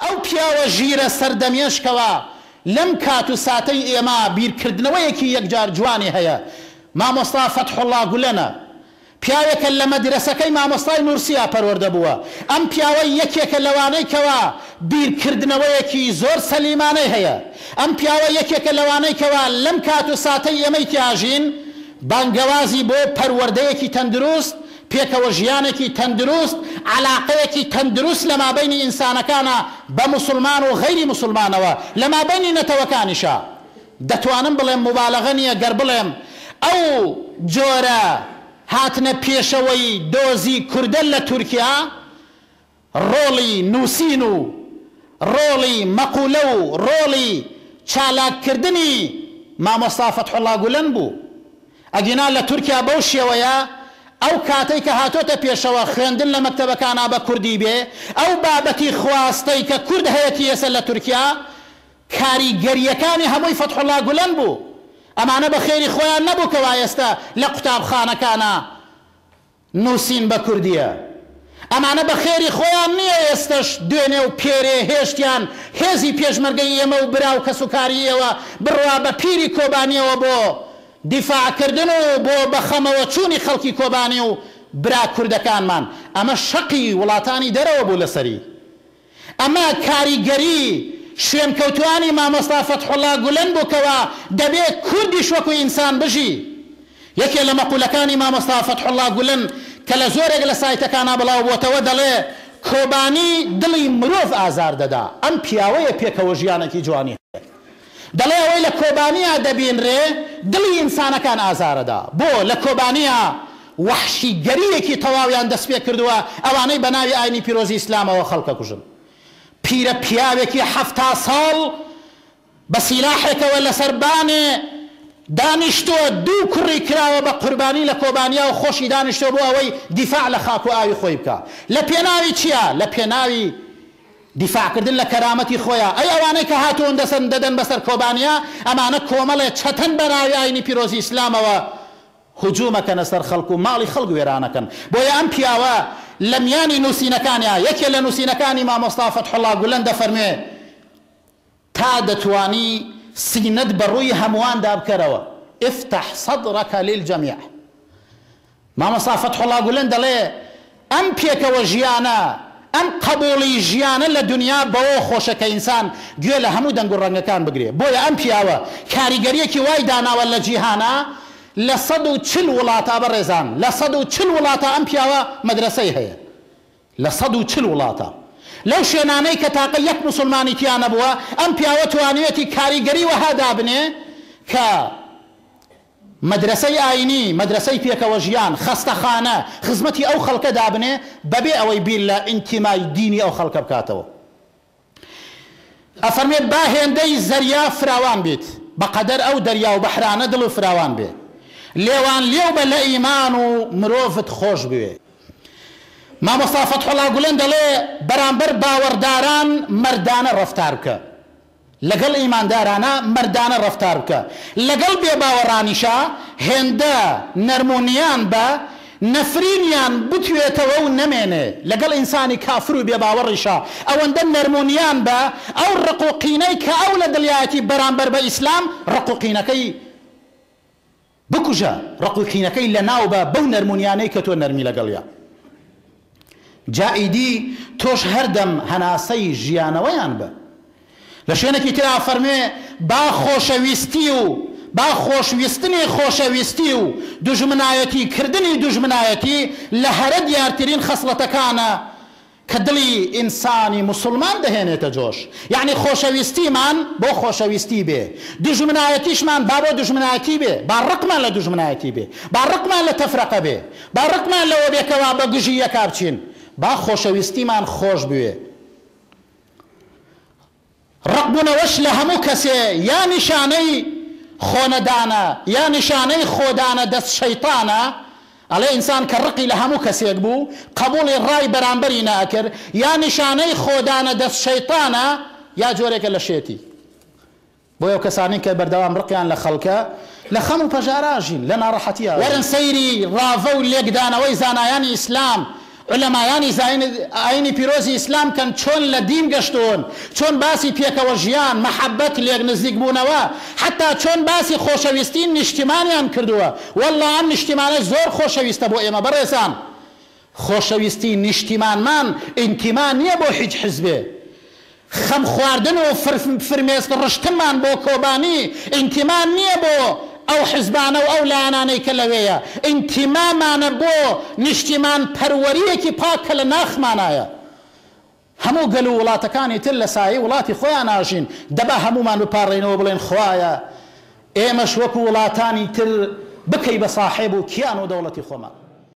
ئەو پیاوە ژیرە سەردەمیەش کەوا لەم کات و ساتەی ئێمە بیرکردنەوەیەکی یەکجار جوانی هەیە مامۆستا فەتحوڵا گولەنە. پیاوێکە لە مەدرەسەکەی مامۆستای نورسیا پەروەردە بووە، ئەم پیاوە یەکێکە لەوانەی کەوا بیرکردنەوەیەکی زۆر سەلیمانەی هەیە، ئەم پیاوە یەکێکە لەوانەی کەوا لەم کات و ساتەی ئێمەی تیاژین بانگەوازی بۆ پەروەردەیەکی تەندروست، پێکەوە ژیانێکی تەندروست، عەلاقەیەکی تەندروست لە مابەینی ئینسانەکانا بە موسڵمان و غەیری موسڵمانەوە، لە مابەینی نەتەوەکانیشا. دەتوانم بڵێم موبالەغە نییە گەر بڵێم ئەو جۆرە هاتنە پێشەوەی دۆزی کوردە لە تورکیا ڕۆڵی نووسین و ڕۆڵی مەقولە و ڕۆڵی چالاک کردنی مامۆستا فەتحوڵا گولەن بوو. ئەگینا لە تورکیا بەو شێوەیە ئەو کاتەی کە هاتۆتە پێشەوە خوێندن لە مەکتەبەکانا بە کوردی بێ ئەو بابەتی خواستەی کە کورد هەیەتی ئێسە لە تورکیا کاریگەرییەکانی هەمووی فەتحوڵا گولەن بوو. ئەمانە بە خێری خۆیان نەبوو کەوا ئێستە لە قوتابخانەکانا نووسین بە کوردییە. ئەمانە بە خێری خۆیان نییە ئێستەش دوێنێ و پێرێ هێشتیان هێزی پێشمەرگەی ئێمە و برا و کەسوکاری ئێوە بڕوا بە پیری کۆبانییەوە بۆ دیفاع کردن و بۆ بە خەمەوە چوونی خەڵکی کۆبانی و برا کوردەکانمان. ئەمە شەقی وڵاتانی دەرەوە بوو لەسەری. ئەمە کاریگەری شوێنکەوتوانی مامۆستا فەتحوڵا گولەن بوو کەوا دەبێ کوردیش وەکو ئینسان بژی. یەکێ لە مەقولەکانی مامۆستا فەتحوڵا گولەن کە لە زۆرێک لە سایتەکانا بڵاو بۆتەوە دەڵێ، کۆبانی دڵی مرۆڤ ئازار دەدا، ئەم پیاوەیە پێکەوە ژیانێکی جوانی هەیە. دەڵێ ئەوەی لە کۆبانیا دەبینرێ دڵی ئینسانەکان ئازارەدا. بۆ لە کۆبانیا وەحشیگەرییەکی تەواویان دەستپێکردووە ئەوانەی بە ناوی ئاینی پیرۆزی ئیسلامەوە خەڵک ئەکوژن. پیرە پیاوێکی 70 ساڵ بە سیلاحێکەوە لەسەر بانێ دانیشتووە دوو کوڕی کراوە بە قوربانی لە کۆبانیا و خۆشی دانیشتووە بۆ ئەوەی دیفاع لە خاک و ئاوی خۆی بکا. لە پێناوی چیا؟ لە پێناوی دیفاع کردن لە کەرامەتی خۆیا، ئەی ئەوانەی کە هاتوون دەسەن دەدەن بەسەر کۆبانیا، ئەمانە کۆمەڵێ چەتەن بە ناوی ئاینی پیرۆزی ئیسلامەوە هجوم ئەکەنە سەر خەڵک و ماڵی خەڵک وێرانەکەن، بۆیە ئەم پیاوە لە میانی نووسینەکانیا یەکێ لە نووسینەکانی مامۆستا فەتحوڵا گولەن دەفەرموێ، تا دەتوانی سینەت بە ڕووی هەموواندا بکەرەوە، افتح صدرک للجمیع. مامۆستا فەتحوڵا گولەن دەڵێ، ئەم پێکەوە ژیانە، ئەم قەبوڵی ژیانە لە دونیا بەوە خۆشە کە ئینسان گوێ لە هەموو دەنگ و ڕەنگەکان بگرێ. بۆیە ئەم پیاوە کاریگەرییەکی وای داناوە لە جیهانا، لە 140 وڵاتا بەڕێزان، لە 140 وڵاتا ئەم پیاوە مەدرەسەی هەیە. لە 140 وڵاتا. لەو شوێنانەی کە تاقە یەک موسڵمانی تیا نەبووە، ئەم پیاوە توانیویەتی کاریگەری وەها دابنێ کە مەدرەسەی ئاینی، مەدرەسەی پێکەوە ژیان، خەستەخانە، خزمەتی ئەو خەڵکە دابنێ بەبێ ئەوەی بیر لە ئینتیمای دینی ئەو خەڵکە بکاتەوە. ئەفەرموێت با هێندەی زەریا فراوان بیت، بەقەدەر ئەو دەریا و بەحرانە دڵت فراوان بێ. لێوان لێو بە لە ئیمان و مرۆڤت خۆش بوێ. مامۆستا فەتحوڵا گولەن دەڵێ بەرامبەر باوەڕداران مەردانە ڕەفتار بکە. لەگەڵ ئیماندارانا مەردانە ڕەفتار بکە، لەگەڵ بێباوەڕانیشا هێندە نەرم و نیان بە، نەفرینیان بتوێتەوە و نەمێنێ، لەگەڵ ئینسانی کافر و بێباوەڕیشا ئەوەندە نەرم و نیان بە، ئەو ڕق و قینەی کە ئەو لە دڵیایەتی بەرامبەر بە ئیسلام، ڕق و قینەکەی. بکوژە، ڕق و کینەکەی لەناو بە بەو نەرمونیانەی کە تۆ نەرمی لەگەڵیا. جا ئیدی تۆش هەردەم هەناسەی ژیانەوەیان بە. لە شوێنێکی ترا ئەفەرموێ، با خۆشەویستی و با خۆشویستنی خۆشەویستی و دوژمنایەتی کردنی دوژمنایەتی لە هەرە دیارترین خەسڵەتەکانە کە دڵی ئینسانی موسوڵمان دەهێنێتە جۆش، یەعنی خۆشەویستیمان بۆ خۆشەویستی بێ، دوژمنایەتیشمان با بۆ دوژمنایەتی بێ، با ڕقمان لە دوژمنایەتی بێ، با ڕقمان لە تەفرەقە بێ، با ڕقمان لەوە بێ کەوا بە گژی یەکا بچین، با خۆشەویستیمان خۆش بوێ. ڕق بونەوەش لە هەموو کەسێ یا نیشانەی خۆنەدانە یا نیشانەی خۆدانە دەست شەیتانە، ئەڵێ ئینسان کە ڕقی لە هەموو کەسێک بوو قەبوڵی ڕای بەرامبەری نەئەکرد یا نیشانەی خۆدانە دەست شەیتانە یا جۆرێکە لە شێتی. بۆیە ئەو کەسانەی کە بەردەوام ڕقیان لە خەڵکە لە خەم و پەژارە ئەژین، لە ناڕەحەتی ئەژین. وەرن سەیری ڕاڤە و لێکدانەوەی زانایانی ئیسلام. عولەمایانی ئاینی پیرۆزی ئیسلام کەن چۆن لە دین گەشتوون، چۆن باسی پێکەوە ژیان، مەحەبەت، لێک نزیک بوونەوە، حەتا چۆن باسی خۆشەویستی نیشتیمانیان کردووە، وەڵڵا ئەم نیشتیمانە زۆر خۆشەویستە بۆ ئێمە بەڕێزان، خۆشەویستی نیشتیمانمان ئینتیما نییە بۆ هیچ حزبێ، خەم خواردن و فرمێسک ڕشتنمان بۆ کۆبانی ئینتیما نییە بۆ ئەو حزبانە و ئەو لایەنانەی کە لەوێیە، ئینتیمامانە بۆ نیشتیمان پەروەرییەکی پاک کە لە ناخمانایە. هەموو گەل و وڵاتەکانی تر لە سایەی وڵاتی خۆیان ئاژین، دەبا هەموومان بپاڕێینەوە بڵێین خوایە ئێمەش وەکو وڵاتانی تر بکەی بە ساحێب و کیان و دەوڵەتی خۆمان.